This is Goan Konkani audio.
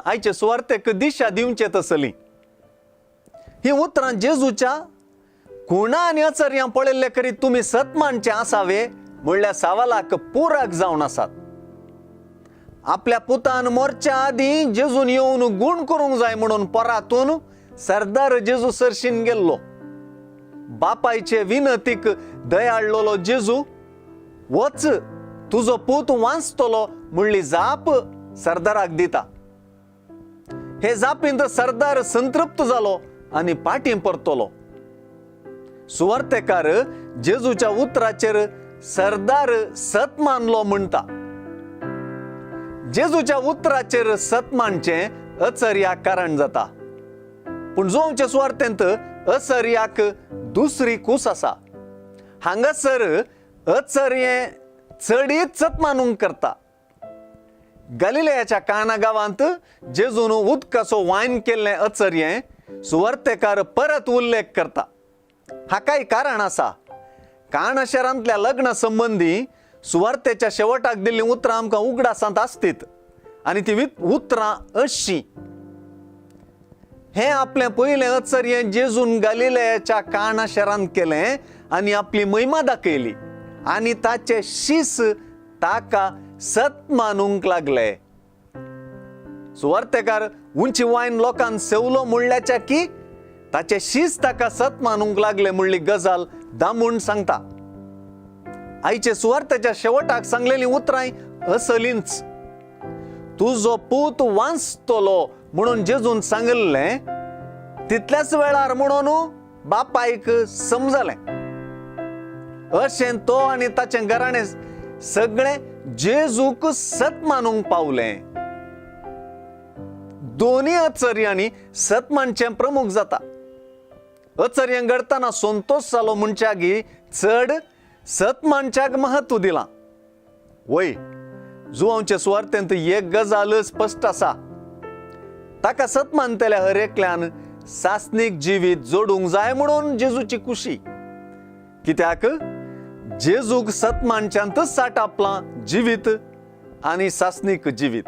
आयचे सुवार्तेक दिशा दिवचे तसली ही उतरां जेजूच्या खुणा आनी अचर्यां पळयल्ले करी तुमी सत मानचे आसावे म्हणल्या सवालाक पुरक जावन आसात. आपल्या पुतान मोरच्या आदीं जेजून येवन गूण करूंक जाय म्हणून परातून सरदार जेजू सरशीन गेल्लो. बापायचे विनतीक दयाळलोलो जेजू वच तुजो पूत वांचतलो म्हणली जाप सरदाराक दिता. हे जापींत सरदार संतृप्त जालो आनी पाटीं परतलो. सुवार्तेकार जेजूच्या उतराचेर सरदार सत मानलो म्हणटा. जेजूच्या उतराचेर सत मानचें अचर्याक कारण जाता. पूण जोवचे सुवार्तेंत अचर्याक दुसरी कूस आसा. हांगासर अचर्यें चडीत सत मानूंक करता. गलिलेयाच्या काना गांवांत जेजून उदकाचो वायन केल्लें अचर्यें सुवार्तेकार परत उल्लेख करता. हाकाय कारण आसा. काणा शारांतल्या लग्ना संबंदी सुवार्तेच्या शेवटाक दिल्लीं उतरां आमकां उगडासांत आसतीत आनी ती उतरां अशीं. हें आपलें पयलें अचर्यें जेजून गलिलेयाच्या काणा शारांत केलें आनी आपली महिमा दाखयली आनी ताचे शीस ताका सत मानूंक लागले. सुवार्तेकार उंची वायन लोकांक सेवलो म्हणल्याच्या की ताचे शीस ताका सत मानूंक लागले म्हणली गजाल दामून सांगता. आयचे सुवार्तेच्या शेवटाक सांगलेलीं उतरां असलींच. तुजो पूत वांचतलो म्हणून जेजून सांगिल्लें तितल्याच वेळार म्हणून बापायक समजलें. अशें तो आनी ताचें घराणें सगळें जेजूक सत मानूंक पावलें. दोनी अचर्यांनी सत मानचें प्रमुख जाता. अचर्यां घडटना संतोश जालो म्हणच्यागी चड सत मानच्याक महत्व दिलां. वय जुवांचे सुवार्तेंत एक गजाल स्पश्ट आसा. ताका सत मानतल्या हर एकल्यान सासनीक जिवीत जोडूंक जाय म्हणून जेजूची खुशी. कित्याक जेजूक सत मानच्यांतच साठ आपलां जिवीत आनी सासनीक जिवीत.